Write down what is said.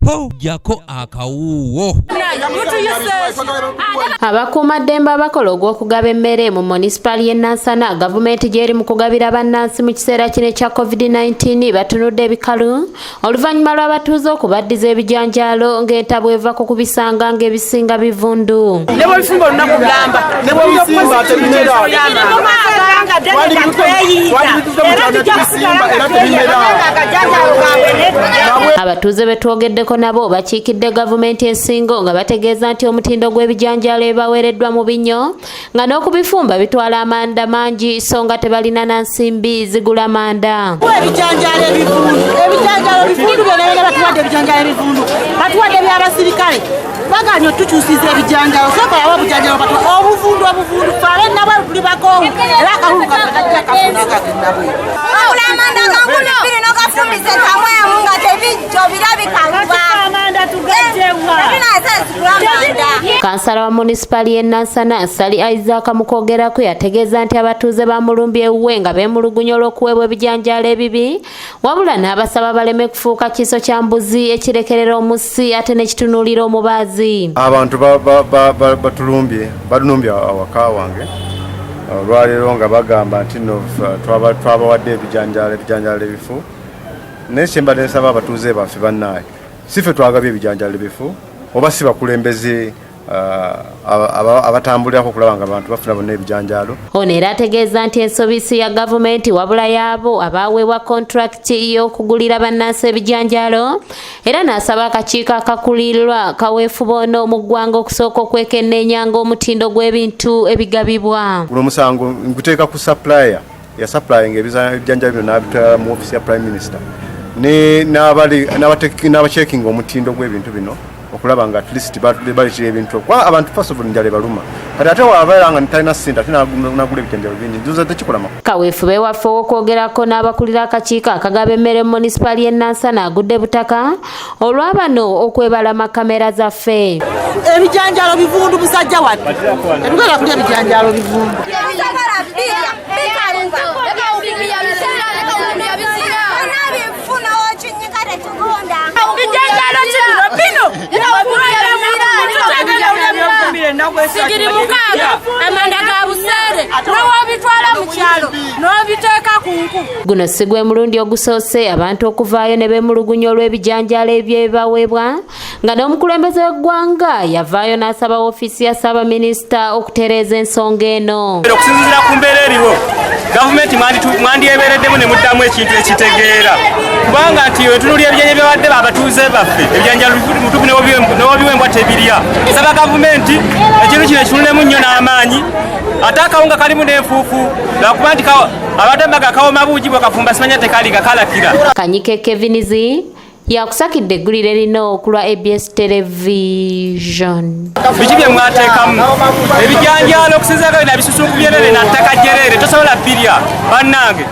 Ho, jako akawuuwo. Abakuumaddembe abakola ogw'okugaba emmere mu munisipaali y'e Nansana, gavumenti gy'eri mu kugabira bannansi mu kiseera kino ekya COVID-19, batunudde ebikalu oluvannyuma lw'abatuuze okubaddiza ebijanjaalo ng'entabwe eva ku kubisanga ng'ebisinga bivundu. Ne bwebifumba olunaku lulamba. Ne bwebisimba tebimera. Twalibituze mu kyalo tubisimba era tebimera. Abatuuze be twogeddeko nabo bakiikidde gavumenti ensingo nga bategeeza nti omutindo gw'ebijanjaalo ebibaweereddwa mu binnyo, nga n'okubifumba bitwala amanda mangi, so nga tebalina na nsimbi zigula manda. Ebijanjaalo ebivundu, ebijanjaalo bivundu byona byona. Batuwadde ebijanjaalo ebivundu, batuwadde byabasirikale. Baganye otukyusiza ebijanjaalo. Sooka yawa obujanjaalo batuwa obuvundu, obuvundu. Fe abenabweru tuli bakoowu, era akalulu kaffe kajja kafuna kagenabweru. Wabula amanda ga 2000 n'ogafumbisa entamu nga tebijjo birabikaluba. Tetulina zigula manda. Kansala wa munisipaali y'e Nansana, Sali Isaac, mu kwogerako yategeeza nti abatuuze bamulumbye ewuwe nga beemulugunya olw'okuweebwa ebijanjaalo ebibi, wabula n'abasaba baleme kufuuka kiiso kya mbuzi ekirekerera omussi ate ne kitunuulira omubaazi. Abantu batulumbye, batulumbye awaka wange olwaleero nga bagamba nti no twabawadde ebijanjaalo, ebijanjaalo ebifu. Naye kyembadde nsaba abatuuze baffe, bannaaye, si ffe twagabye ebijanjaalo ebifu oba si bakulembeze abatambulirako okulaba nga abantu bafuna bonna ebijanjaalo. Ono era ategeeza nti ensobi si ya gavumenti, wabula y'abo abaaweebwa kontulakiti y'okugulira bannansi ebijanjaalo, era n'asaba akakiiko akakulirwa kaweefube ono mu ggwanga okusooka okwekenneenyanga omutindo gw'ebintu ebigabibwa. Guno omusango nguteeka ku supplier yasupplyinga ebijanjaalo bino n'abitwala mu ofisi ya Prime Minister n'abacheckinga omutindo gw'ebintu bino okulaba nga at least baleetera ebintu, kuba abantu first of all njala ebaluma. Kati ate wabeera nga talina ssente ate nagula ebijanjaalo bingi, nzuza tekikola makulu. Kaweefube waffe ow'okwogerako n'abakulira akakiiko akagaba emmere mu munisipaali y'e Nansana agudde butaka olw'abano okwebalama kamera zaffe. Ebijanjaalo bivundu, musajja wattu, tetugenda kulya bijanjaalo bivundu. Tosobola birya, bikaluba. Byonna bifuna okinyika, tetugonda. Bijanjaalo kibino bino sigiri 6, amanda ga buseere, nowobitwala mu kyalo n'obiteeka ku nku. Guno si gwe mulundi ogusoose abantu okuvaayo ne beemulugunya olw'ebijanjaalo ebyebaweebwa, nga n'omukulembeze w'eggwanga yavaayo n'asaba woofiisi ya ssaabaminisita okutereeza ensonga eno. Okusinziira ku mbeera eriwo, gavumenti mwandyebeereddemu ne muddamu ekintu ekitegeera, kubanga nti wetunulya ebijanjaalo byabadde abatuuze baffe, ebijanjaalo mutufu newobiwembwa tebirya. Nsaba gavumenti ekintu kino ekitunulemu nnyo n'amaanyi. Ate akawunga kalimu n'enfuufu, lwakuba nti abadde mbaga kawoma buugi, bwekafumba simanya tekaliga kalakira. Kanyike Kevinizi yakusakidde eggulire lino ku lwa ABS Television. Biki bye mwateekamu ebijanjaalo? Okusinziira bina bisusunku byerere na ttaka jjereere, tosobola birya, bannange.